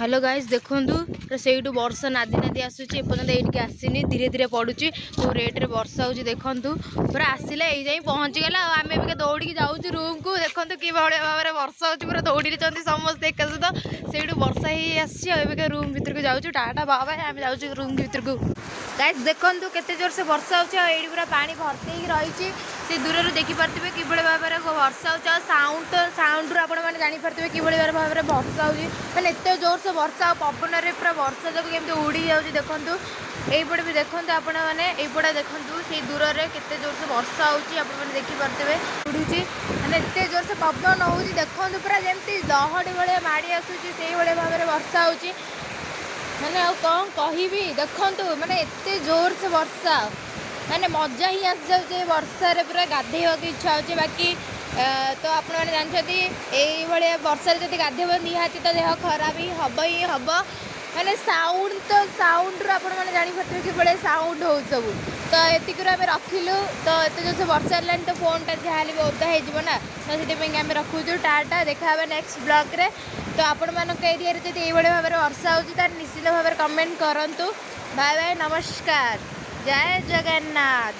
Hello guys, ଦେଖନ୍ତୁ, ପୁରା ସେଇଠୁ ବର୍ଷା ନାଦି ନାଦି ଆସୁଛି, ଏପର୍ଯ୍ୟନ୍ତ ଏଇଠିକି ଆସିନି। ଧୀରେ ଧୀରେ ପଡ଼ୁଛି। କେଉଁ ରେଟ୍ରେ ବର୍ଷା ହେଉଛି ଦେଖନ୍ତୁ। ପୁରା ଆସିଲେ, ଏଇ ଯାଇ ପହଞ୍ଚିଗଲା। ଆଉ ଆମେ ଏବେ ଦୌଡ଼ିକି ଯାଉଛୁ ରୁମ୍କୁ। ଦେଖନ୍ତୁ କିଭଳି ଭାବରେ ବର୍ଷା ହେଉଛି, ପୁରା ଦୌଡ଼ିଛନ୍ତି ସମସ୍ତେ ଏକା ସହିତ। ସେଇଠୁ ବର୍ଷା ହେଇ ଆସିଛି ଆଉ ଏବେ ରୁମ୍ ଭିତରକୁ ଯାଉଛୁ। ଟାଟା ବାବା, ଆମେ ଯାଉଛୁ ରୁମ୍ ଭିତରକୁ। ଗାଇସ୍, ଦେଖନ୍ତୁ କେତେ ଜୋରସେ ବର୍ଷା ହେଉଛି ଆଉ ଏଇଠି ପୁରା ପାଣି ଭର୍ତ୍ତି ହେଇକି ରହିଛି। ସେ ଦୂରରୁ ଦେଖିପାରୁଥିବେ କିଭଳି ଭାବରେ ବର୍ଷା ହେଉଛି। ଆଉ ସାଉଣ୍ଡ ତ ସାଉଣ୍ଡରୁ ଆପଣମାନେ ଜାଣିପାରୁଥିବେ କିଭଳି ଭାବରେ ବର୍ଷା ହେଉଛି। ମାନେ ଏତେ ଜୋରସେ ବର୍ଷା ଆଉ ପବନରେ ପୁରା ବର୍ଷା ଯାକ କେମିତି ଉଡ଼ି ଯାଉଛି ଦେଖନ୍ତୁ। ଏଇପଟେ ବି ଦେଖନ୍ତୁ ଆପଣମାନେ, ଏଇପଟେ ଦେଖନ୍ତୁ, ସେଇ ଦୂରରେ କେତେ ଜୋରସେ ବର୍ଷା ହେଉଛି, ଆପଣମାନେ ଦେଖିପାରୁଥିବେ ଉଡ଼ୁଛି। ମାନେ ଏତେ ଜୋରସେ ପବନ ହେଉଛି, ଦେଖନ୍ତୁ, ପୁରା ଯେମିତି ଲହଡ଼ି ଭଳିଆ ମାଡ଼ି ଆସୁଛି, ସେଇଭଳିଆ ଭାବରେ ବର୍ଷା ହେଉଛି। ମାନେ ଆଉ କ'ଣ କହିବି, ଦେଖନ୍ତୁ, ମାନେ ଏତେ ଜୋରସେ ବର୍ଷା, ମାନେ ମଜା ହିଁ ଆସିଯାଉଛି। ଏ ବର୍ଷାରେ ପୁରା ଗାଧେଇବାକୁ ଇଚ୍ଛା ହେଉଛି। ବାକି ତ ଆପଣମାନେ ଜାଣିଛନ୍ତି, ଏଇଭଳିଆ ବର୍ଷାରେ ଯଦି ଗାଧେଇବ, ନିହାତି ତ ଦେହ ଖରାପ ହିଁ ହେବ ହିଁ ହେବ। ମାନେ ସାଉଣ୍ଡ ତ ସାଉଣ୍ଡରୁ ଆପଣମାନେ ଜାଣିପାରୁଥିବେ କିଭଳିଆ ସାଉଣ୍ଡ ହେଉଛି ସବୁ। ତ ଏତିକିରୁ ଆମେ ରଖିଲୁ। ତ ଏତେ ଜୋରସେ ବର୍ଷା ହେଲାଣି, ତ ଫୋନ୍ଟା ଯାହାହେଲେ ବି ଓଦା ହେଇଯିବ ନା, ତ ସେଥିପାଇଁକି ଆମେ ରଖୁଛୁ। ଟାଟା, ଦେଖା ହେବା ନେକ୍ସଟ ବ୍ଲଗ୍ରେ। ତ ଆପଣମାନଙ୍କ ଏରିଆରେ ଯଦି ଏଇଭଳି ଭାବରେ ବର୍ଷା ହେଉଛି, ତାହେଲେ ନିଶ୍ଚିତ ଭାବରେ କମେଣ୍ଟ କରନ୍ତୁ। ବାଏ ବାଏ, ନମସ୍କାର, ଜୟ ଜଗନ୍ନାଥ।